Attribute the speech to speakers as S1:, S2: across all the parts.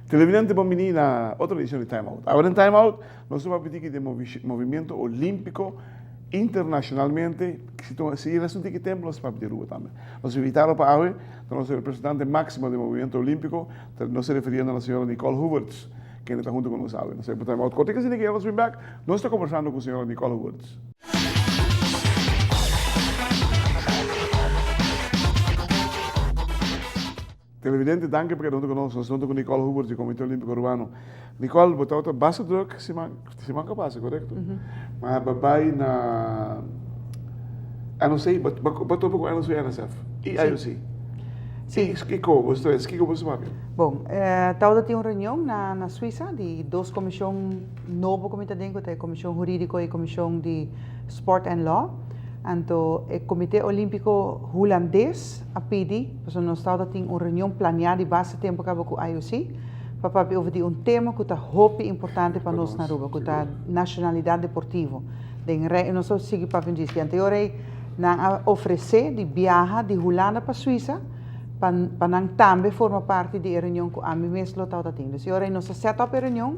S1: Televidente bon bini na otro edicion di Time Out. Awor den Time Out nos ta papia tiki den movimiento olimpico internacionalmente. Si si e un tiki tempo nos ta papia di Aruba tambe. Nos invitado pa awe ta nos representante maximo den movimiento olimpico, nos ta refiriendo na señora Nicole Hoevertsz, kende ta hunto cu nos awe. Nos ta Time Out cortico asina ki nos bin back, nos ta conversando cu señora Nicole Hoevertsz. Televidente danki pa keda huntu ku nos. Nos ta huntu ku Nicole Hoevertsz di Comité Olímpico Arubano. Nicole, bo tabata basta druk siman siman ku a pasa, korekto? Ma bo bai na NOC, bo bo topa ku NOC, NSF i IOC.
S2: Si.
S1: Kiko bo ta kiko bo ta papia?
S2: Bon, tabata tin un reunion na na Suisa di dos komishon nobo ku mi ta den ku ta e komishon hurídiko i komishon di sport en law. Anto e Komité Olímpiko Hulandes a pidi, pasobra nos tabata tin un reunion planeá di basta tempu kaba ku IOC, pa papia over di un tema ku ta hopi importante pa nos na Aruba, ku ta nashonalidat deportivo. Den rei, nos a sigui papia un djis. Di anterior ei nan a ofresé di biaha di Hulanda pa Suisa pa pa nan tambe forma parti di e reunion ku ami mes lo tabata tin. Dus e ora ei nos a set up e reunion.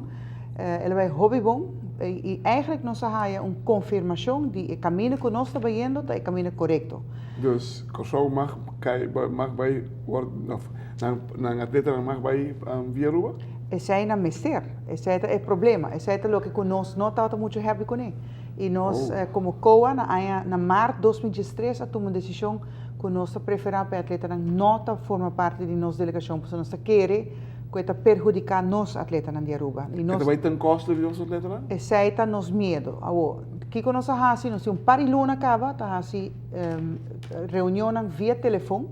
S2: El a bai hopi bon i eigenlijk nos a haya un konfirmashon di e kaminda ku nos ta bayendo ta e kaminda korekto.
S1: Dus Kòrsou mag kai mag bai wòrd òf nan nan atletanan mag bai via Aruba?
S2: Esei nan mester. Esei ta e problema. Esei ta loke ku nos no tabata muchu happy kuné. I nos komo COA na aña na mart 2013 a tuma un desishon ku nos ta preferá pa e atletanan no ta forma parti di nos delegashon pasobra nos ta kere ku e ta perhudiká nos atletanan di Aruba.
S1: I nos. E ta bai ten kosto di nos atletanan?
S2: Esei ta nos miedu. Awor, kiko nos a hasi? Nos tin un par di luna kaba ta hasi reunionnan via telefon,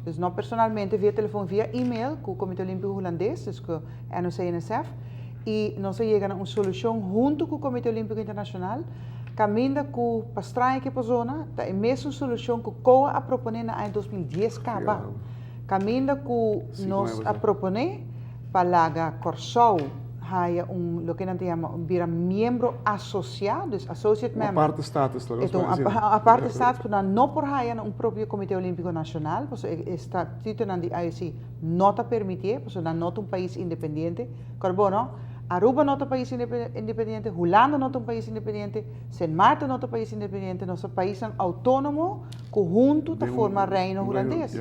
S2: dus no personalmente, via telefon, via email ku Komité Olímpiko Hulandes, dus ku NOC-NSF, i nos a yega na un solushon huntu ku Komité Olímpiko Internashonal, kaminda ku pa straña ke persona ta e mesun solushon ku COA a proponé na aña 2010 kaba. Kaminda ku nos a proponé pa laga Kòrsou haya un loke nan ta yama bira miembro asosiá, dus associate member.
S1: Un aparte status
S2: laga nos pone asina. Un aparte status ku nan no por haya na un propio Komité Olímpiko Nashonal, pasobra e statitonan di IOC no ta permitié, pasobra nan no ta un pais independiente. Kòrda bo no, Aruba no ta un pais independiente, Hulanda no ta un pais independiente, Sint Maarten no ta un pais independiente, nos ta paisnan outónomo ku huntu ta forma Reino Hulandes.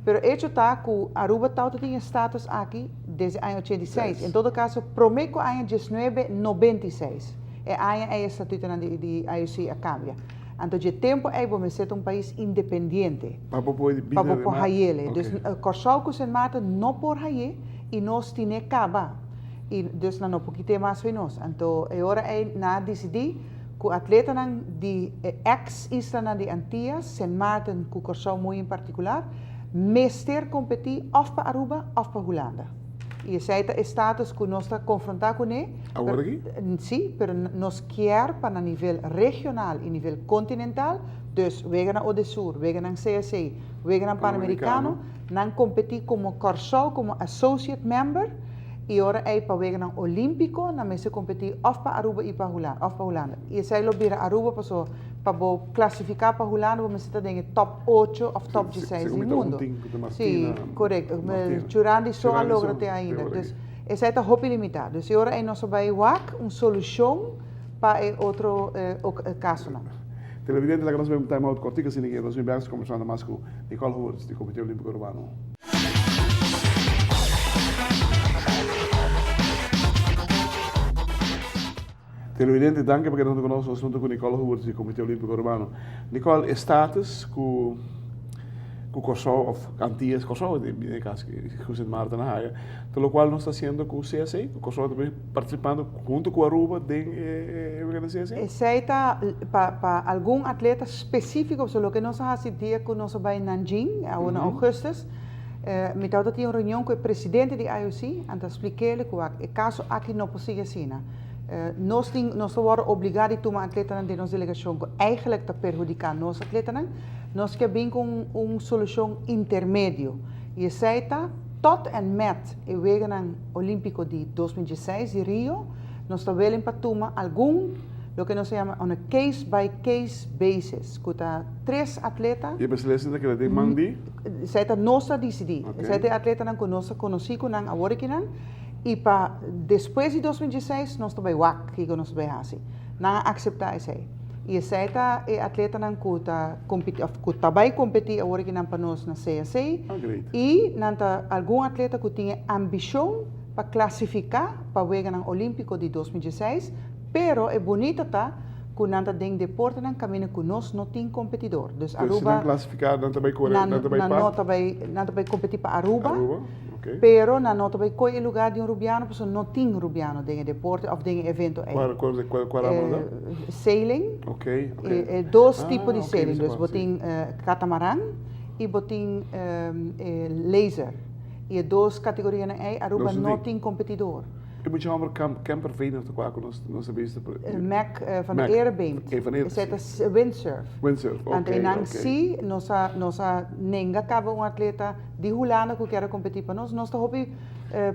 S2: Pero echo ta ku Aruba tabata tin e status aki desde aña 86. En todo kaso promé ku aña 1996. E aña ei e statutonan di IOC a kambia. Anto dje tempu ei bo mester ta un pais independiente
S1: Pa bo por
S2: pa bo por hayele. Dus Kòrsou ku Sint Maarten no por hayé i nos tin'é kaba. I dus nan no por kit'é mas fo'i nos. Anto e ora ei nan a disidí ku atletanan di e eks islanan di Antias, Sint Maarten ku Kòrsou muy en partikular, mester kompetí òf pa Aruba òf pa Hulanda. I esei ta e status ku nos ta konfrontá kuné.
S1: Awor aki?
S2: Sí, pero nos kier pa na nivel regional i nivel kontinental, dus weganan Odesur, weganan CSA, weganan Panamerikano, nan kompetí komo Kòrsou komo associate member i ora ei pa weganan Olímpiko nan mester kompetí òf pa Aruba i pa Hulanda, òf pa Hulanda. I esei lo bira Aruba paso pa bo klasifiká pa Hulanda bo mester ta den e top ocho òf top dieseis di mundu. Sí, korekto. Churandi so a logra te ainda. Dus esei ta hopi limitá. Dus e ora ei nos a bai wak un solushon pa e otro kasonan.
S1: Televidente laga nos bai un time out kortiku asina ke nos bin bèk kombersando mas ku Nicole Hoevertsz di Komité Olímpiko Arubano. Televidente, danki pa keda huntu ku nos. Nos huntu ku Nicole Hoevertsz di Komité Olímpiko Arubano. Nicole, e status ku ku Kòrsou òf Antias, Kòrsou den e kas ku Sint Maarten a haya, ta lokual nos ta hasiendo ku CSA, ku Kòrsou ta partisipando huntu ku Aruba den e wega di CSA?
S2: Esei ta pa pa algun atleta spesífiko, pasobra loke nos a hasi dia ku nos a bai Nanjing, awor na ougùstus, mi tabata tin un reunion ku e presidente di IOC, anto a splik'é ku wak e kaso aki no por sigui asina. Nos tin, nos ta wòrdu obligá di tuma atletanan den nos delegashon ku eigentlik ta perhudiká nos atletanan. Nos ke bin ku un un solushon intermedio. I esei ta tot en met e Weganan Olímpiko di 2016 di Rio, nos ta willing pa tuma algun, loke nos ta yama on a case by case basis, ku ta tres atleta.
S1: I e beslissing ta keda den man di?
S2: Esei ta nos ta disidí. Esei ta e atletanan ku nos ta konosí ku nan awor aki nan, i pa despues di 2016 nos ta bai wak kiko nos ta bai hasi. Nan a akseptá esei. I esei ta e atletanan ku ta kompetí òf ku ta bai kompetí awor aki nan pa nos na CSC. I nan ta algun atleta ku tin e ambishon pa klasifiká pa Weganan Olímpiko di 2016, pero e bunita ta ku nan ta den deportenan kaminda ku nos no tin kompetidor. Dus
S1: Pero si nan
S2: Aruba
S1: klasifiká nan ta bai kore,
S2: nan
S1: nan ta bai
S2: nan
S1: pa?
S2: no ta bai nan ta bai kompetí pa Aruba,
S1: Aruba, ok.
S2: pero nan no ta bai koi e lugá di un rubiano pasobra no tin rubiano den e deporte òf den e evento ei.
S1: Kual kual kual kual ramo nan ta?
S2: Sailing.
S1: Ok, ok.
S2: E dos tipo di
S1: Ah, ok,
S2: sailing.
S1: mi sa
S2: Dus
S1: kual,
S2: bo
S1: si.
S2: tin katamaran i bo tin e laser. I e dos kategorianan ei Aruba
S1: Nos no
S2: no
S1: tin.
S2: tin kompetidor.
S1: E mucha homber Camperveen of ta kua ku nos nos a bista por.
S2: Mac van
S1: Mac.
S2: Eerbeemt.
S1: E van Eer,
S2: Esei ta
S1: si.
S2: windsurf.
S1: Windsurf, ok,
S2: Anto einan
S1: ok.
S2: si nos a nos a nenga kaba un atleta di Hulanda ku kier a kompetí pa nos. Nos ta hopi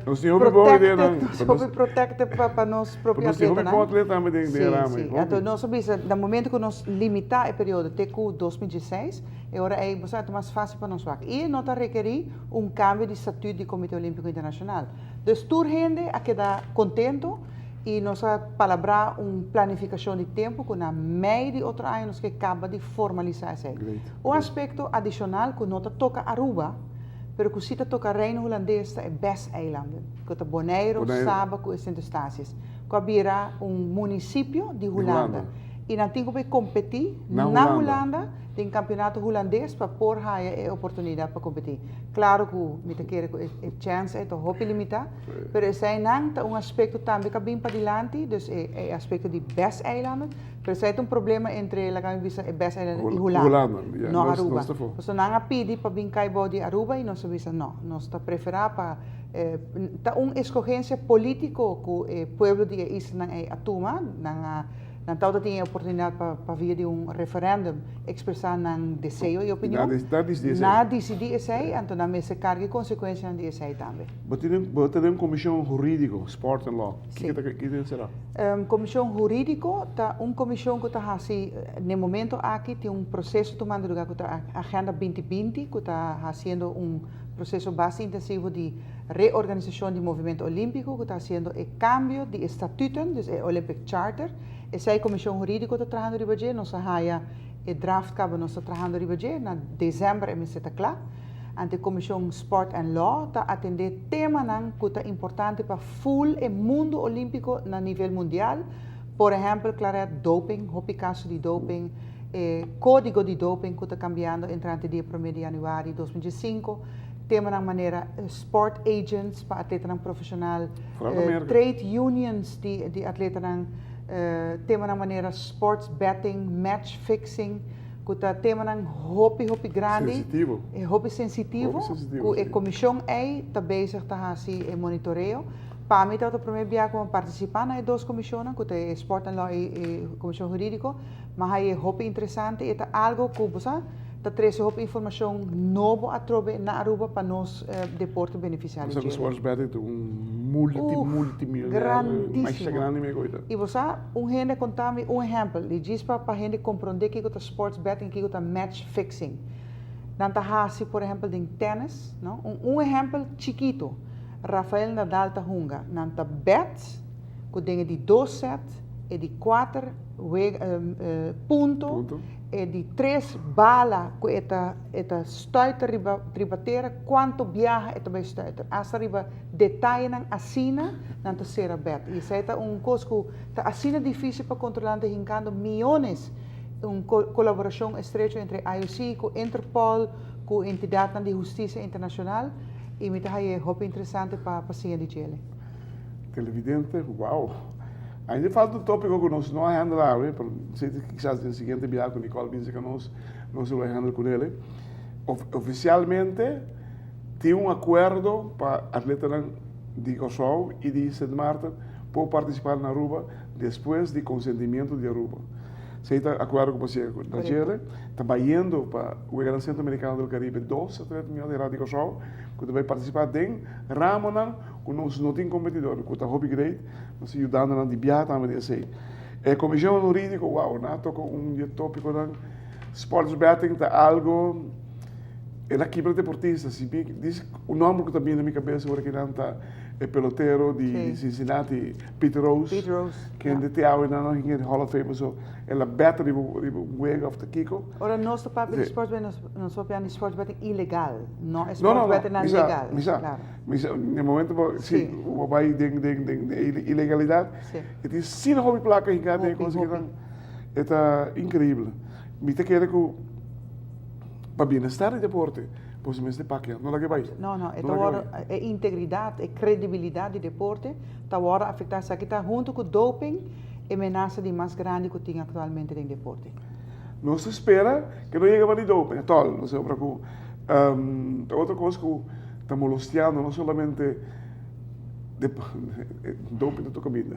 S1: Nos tin hopi bon
S2: protected,
S1: ideanan.
S2: nos ta hopi protected pa pa nos propio
S1: Nos tin hopi
S2: atletanan.
S1: bon atleta tambe den den
S2: Si,
S1: ramo
S2: si.
S1: ei, hopi.
S2: Anto nos a bisa na momento ku nos limitá e periodo te ku 2016, e ora ei bo sa ta mas fásil pa nos wak. I no ta rekerí un kambio di statut di Komité Olímpiko Internashonal. Dus tur hende a keda kontento i nos a palabrá un planifikashon di tempu ku na mei di otro aña nos ke kaba di formalisá esei. Un aspekto adishonal ku no ta toka Aruba, pero ku si ta toka Reino Hulandes ta e BES-eilanden, ku ta Boneiru, Saba ku e Sint Eustatius, ku a bira un munisipio di Hulanda i nan tin ku bai kompetí na Hulanda den kampionato hulandes pa por haya e oportunidat pa kompetí. Klaro ku mi ta kere ku e chèns ei ta hopi limitá, pero eseinan ta un aspekto tambe ku a bin padilanti, dus e aspekto di BES-eilanden, pero esei ta un problema entre, laga mi bisa, e BES-eilanden i Hulanda, no Aruba. Pasobra nan a pidi pa bin kai bou di Aruba i nos a bisa no, nos ta preferá pa, ta un eskogensia polítiko ku e pueblo di e islanan ei a tuma, nan a. Nan tabata tin e oportunidat pa pa via di un referendum ekspresá nan deseo i opinion.
S1: Nan disidí esei.
S2: Nan a disidí esei, anto nan mester karga e konsekuensianan di esei tambe.
S1: Bo tin bo ta den un komishon hurídiko, Sport and Law.
S2: Sí.
S1: Kiko ta kiko ta será?
S2: Komishon hurídiko ta un komishon ku ta hasi, n'e momento aki tin un proseso tumando lugá ku ta Agenda 2020 ku ta hasiendo un proseso basta intensivo di reorganisashon di Movimento Olímpiko ku ta hasiendo e kambio di e statuten, dus e Olympic Charter. Esei Komishon Hurídiko ta trahando riba dje. Nos a haya e draft kaba, nos ta trahando riba dje. Na desèmber e mester ta kla. Anto e Komishon Sport and Law ta atendé temanan ku ta importante pa ful e mundu olímpiko na nivel mundial. Por ehèmpel, Claret, doping, hopi kaso di doping, e kódigo di doping ku ta kambiando entrante di e promé di yanüari 2015. Temanan manera sport agents pa atletanan profesional, trade unions di di atletanan, temanan manera sports betting, match fixing, ku ta temanan hopi hopi grandi,
S1: Sensitivo.
S2: hopi sensitivo,
S1: Hopi sensitivo,
S2: ku e
S1: si.
S2: komishon ei ta bezig ta hasi e monitoreo. Pa mi tabata promé bia ku mi a partisipá na e dos komishonnan, ku ta e Sport and Law i e Komishon Hurídiko, mi a haña e hopi interesante i e ta algu ku bo sa, Ta trece hopi informacion nobo atrobe na Aruba pa nos deporte beneficia di
S1: Bo sa cu
S2: dje.
S1: sports betting ta un multi
S2: Uf,
S1: multi milionario, masha
S2: grandisimo.
S1: grandi mi coita.
S2: Y bo sa, un hende a conta mi un ehempel, di djis pa pa hende compronde kico ta sports betting y kico ta match fixing. Nan ta haci, por ehempel, den tennis, no? Un un ehempel chikito, Rafael Nadal ta hunga, nan ta bet cu den e di dos set, e di cuater wega, punto,
S1: Punto.
S2: E di tres bala ku e ta e ta stuiter riba riba tera, kuantu biaha e ta bai stuiter. Asta riba detayenan asina nan ta sera bèt. I esei ta un kos ku ta asina difísil pa kontrolá, nan ta hinkando miones, un kolaborashon estrecho entre IOC ku Interpol, ku entidatnan di hustisia internashonal, i mi ta haña e hopi interesante pa pa siña di djele.
S1: Televidente, wow! Ainda falta un tópiko ku nos no a handle awe, pero si kisas den siguiente biaha ku Nicole bin serka nos, nos lo bai handle kunele. Ofisialmente tin un akuerdo pa atletanan di Kòrsou i di Sint Maarten por partisipá na Aruba despues di konsentimiento di Aruba. Esei ta akuerdo ku bo siega ku Najere. Ta bayendo pa Weganan Centroamericano del Caribe dos atleta mió di Radio Kòrsou ku ta bai partisipá den ramonan ku nos no tin kompetidor, ku ta hopi great. Nos ta yudando nan di biaha tambe den esei. E komishon hurídiko, wow, nan a toka un di e tópikonan. Sports betting ta algo, el a kibra deportista. Si mi dis un nòmber ku ta bini na mi kabesa ora kinan ta e pelotero di Cincinnati, Pete Rose.
S2: Pete Rose,
S1: Kende te awe nan no hing'e Hall of Fame paso el a bèt riba un wega òf ta kiko.
S2: Ora nos ta papia di sports betting, nos ta papia di sports betting ilegal, no e sports betting nan legal.
S1: Mi sa, mi sa, na momento bo, si, bo bai den den den e ilegalidat, e tin asina hopi plaka hinká den e kos akinan, e ta inkreibel. Mi ta kere ku pa bienestar di deporte, bo mester pakia, no laga e bai.
S2: No, no, e ta wòrdu, e integridat, e kredibilidat di deporte ta wòrdu afektá. Esaki ta huntu ku doping e menasa di mas grandi ku tin aktualmente den deporte.
S1: Nos ta spera ke no yega pa di doping atòl, no sé, ora ku ta otro kos ku ta molostiando no solamente doping ta tur kaminda,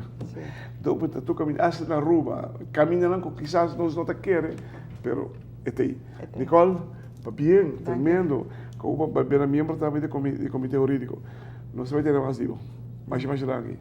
S1: doping ta tur kaminda, asta na Aruba, kamindanan ku kisas nos no ta kere, pero e ta ei. Nicole, pabien, tremendo, ku bo a bira miembro tambe di komite hurídiko. Nos ta bai tene mas di bo. Masha masha danki.